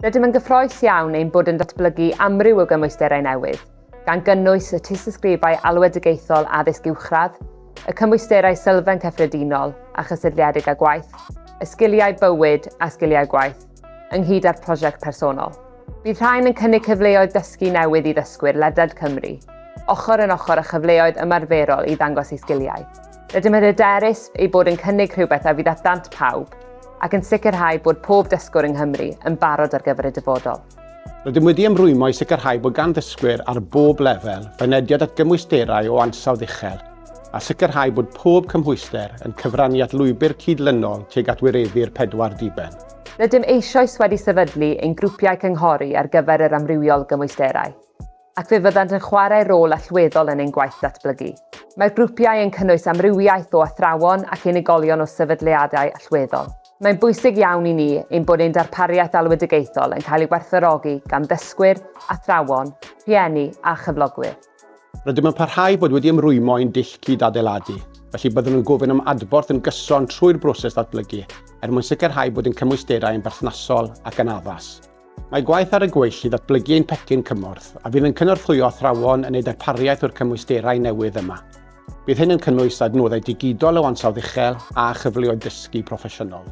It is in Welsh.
Rydym yn gyffrous iawn ein bod yn datblygu amryw o gymwysterau newydd, gan gynnwys y tystysgrifau alwedigaethol addysg uwchradd, y cymwysterau sylfaen cyffredinol a chysylltiedig â gwaith, y sgiliau bywyd a sgiliau gwaith, ynghyd â'r prosiect personol. Bydd rhain yn cynnig cyfleoedd dysgu newydd i ddysgwyr ledled Cymru, ochr yn ochr â chyfleoedd ymarferol i ddangos eu sgiliau. Rydym yn hyderus eu bod yn cynnig rhywbeth a fydd at ddant pawb, ac yn sicrhau bod pob dysgwr yng Nghymru yn barod ar gyfer y dyfodol. Rydym wedi ymrwymo i sicrhau bod gan ddysgwyr ar bob lefel fynediad at gymwysterau o ansawdd uchel, a sicrhau bod pob cymhwyster yn cyfrannu at lwybr cydlynol tuag at wireddu'r pedwar diben. Rydym eisoes wedi sefydlu ein grwpiau cynghori ar gyfer yr amrywiol gymwysterau, ac fe fyddant yn chwarae rôl allweddol yn ein gwaith datblygu. Mae'r grwpiau yn cynnwys amrywiaeth o athrawon ac unigolion o sefydliadau allweddol. Mae'n bwysig iawn i ni ein bod ein darpariaeth alwedigaethol yn cael ei werthfawrogi gan ddysgwyr, athrawon, rhieni a chyflogwyr. Rydym yn parhau i fod wedi ymrwymo i'n dull cyd-adeiladu, felly byddwn yn gofyn am adborth yn gyson trwy'r broses ddatblygu er mwyn sicrhau bod ein cymwysterau yn berthnasol ac yn addas. Mae gwaith ar y gweill i ddatblygu ein pecyn cymorth a fydd yn cynorthwyo athrawon yn eu darpariaeth o'r cymwysterau newydd yma. Bydd hyn yn cynnwys adnoddau digidol o ansawdd uchel a chyfleoedd dysgu proffesiynol.